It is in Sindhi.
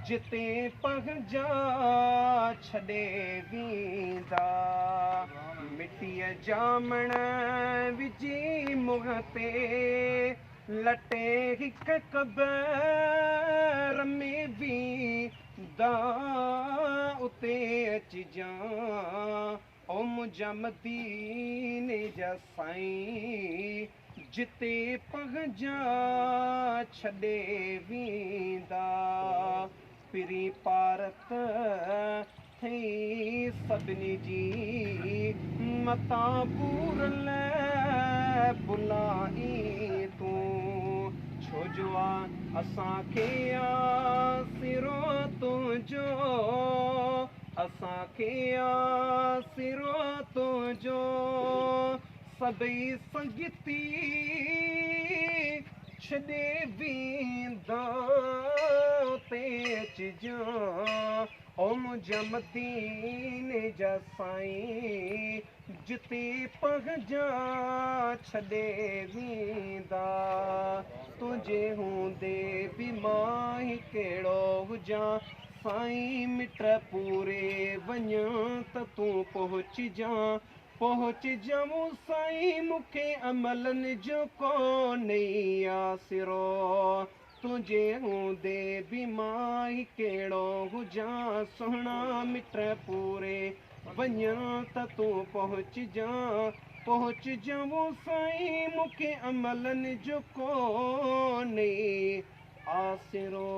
جتي پنهنجا ڇڏي ويندا. مٽيءَ جا مڻ وجهي منهن تي لٽي هڪ قبر ۾ ويندا. اتي اچجان او منهنجا مديني جا سائين، جتي پنهنجا ڇڏي ويندا. پرين پارت ٿي سڀني جي، متان پورل ڀلائي تون. ڇو جو آ اسان کي آسرو تنهنجو، اسان کي آسرو تنهنجو. سڀئي سنگتي ڇڏي ويندا. اتي اچجان او منهنجا مديني جا سائين، جتي پنهنجا ڇڏي ويندا. تنهنجي هوندي به مان ئي ڪهڙو هجان سائين، مٽ پوري وڃان ته تون پهچجان. پهچجان سائين، مون کي عملن جو ڪونهي آسرو. تنهنجي هوندي به مان ئي ڪهڙو هجان سهڻا، مٽ پوري وڃان ته تون پهچجان. پهچجان سائين، مون کي عملن جو ڪونهي آسرو.